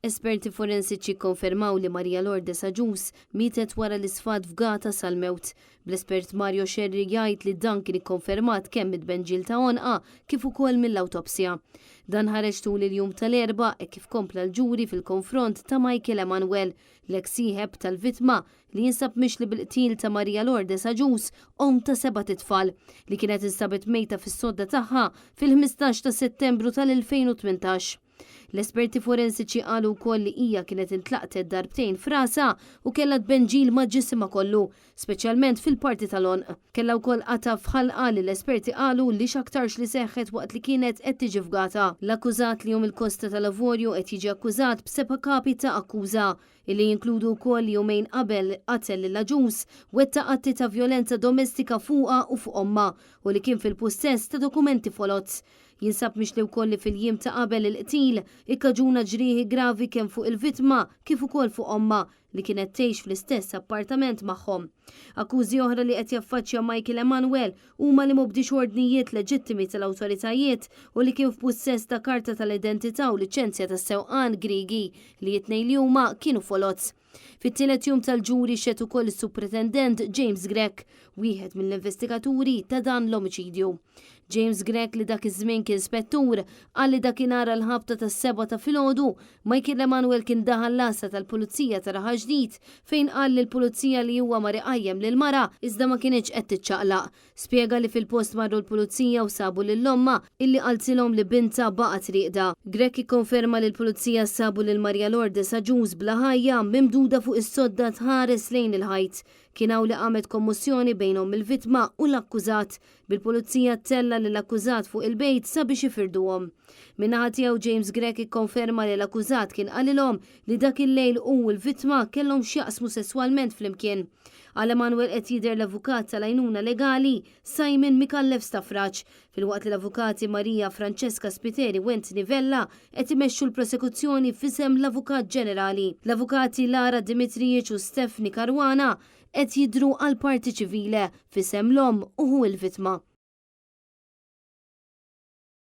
Esperti forensiċi kkonfermaw li Maria Lourdes Agius mietet wara li sfat fgata sal-mewt. Bl-espert Mario Scerri jgħid li dan kien ikkonfermat kemm mid-tbenġil ta' għonqha kif ukoll mill-awtopsja. Dan ħareġ tul il-jum tal-Erbgħa hekk kif kompla l-ġuri fil-konfront ta' Michael Emanuel, l-eks sieħeb tal-vittma li jinsab mixli bil-qtil ta' Maria Lourdes Agius, omm ta' sebat itfal, li kienet instabet mejta fis-sodda tagħha fil-15 ta' Settembru tal-2018. L-esperti forensiċi qalu wkoll li hija kienet intlaqtet darbtejn f'rasha u kellha tbenġil ma' ġisimha kollu, speċjalment fil-parti tal-għonq. Kellha wkoll qatgħa f'ħalqha li l-esperti qalu li x'aktarx li seħħet waqt li kienet qed tiġi fgata. L-akkużat li hu mill-Kosta tal-Avorju qed jiġi akkużat b'seba' kapi ta' akkuża, illi jinkludu wkoll li jumejn qabel qatel lil Agius, wettaq atti ta' vjolenza domestika fuqha u fuq ommha u li kien fil-pussess ta' dokumenti foloz. Jinsab mixli wkoll li fil-jiem ta' qabel il-qtil, ikkaġuna ġrieħi gravi kemm fuq il-vittma kif ukoll fuq ommha li kienet tgħix fl-istess appartament magħhom. Akkużi oħra li qed jaffaċċja Michael Emanuel huma li m'obdiex ordnijiet leġittimi tal-awtoritajiet u li kien f'pussess ta' karta tal-identità u liċenzja tas-sewqan Griegi li t-tnejn li huma kienu foloz. Fit-tielet jum tal-ġuri xehed ukoll is-Supretendent James Grech, wieħed mill-investigaturi ta' dan l-omiċidju. James Grech li dak iż-żmien kien spettur, qal li dakinhar għall-ħabta tas-sebgħa ta' filgħodu, Michael Emanuel kien daħal l-għassa tal-Pulizija ta' Raħal Ġdid fejn qal lill-Pulizija li huwa mar iqajjem lil mara iżda ma kinitx qed tiċċaqlaq. Spjega li fil-post marru l-Pulizija u sabu lil ommha illi qaltilhom li bintha baqgħet rieqda. Grech ikkonferma li l-Pulizija sabu lil Maria Lourdes Agius bla ħajja, mimduda fuq is-sodda tħares lejn il-ħajt. Kien hawn li qamet kommossjoni bejn omm il-vittma u l-akkużat, bil-Pulizija ttella' lill-akkużat fuq il-bejt sabiex ifirduhom. Min-naħa tiegħu James Grech ikkonferma li l-akkużat kien qalilhom li dak il-lejl hu u l-vittma kellhom x'jaqsmu sesswalment flimkien. Għal Emanuel qed jidher l-avukat tal-għajnuna legali, Simon Micallef Stafrace, filwaqt li l-avukati Maria Francesca Spiteri u Anthony Vella qed imexxu l-prosekuzzjoni f'isem l-Avukat Ġenerali. L-avukati Lara Dimitrijic u Stephanie Caruana qed jidhru għall-parti ċivile f'isem l-omm u ħu l-vittma.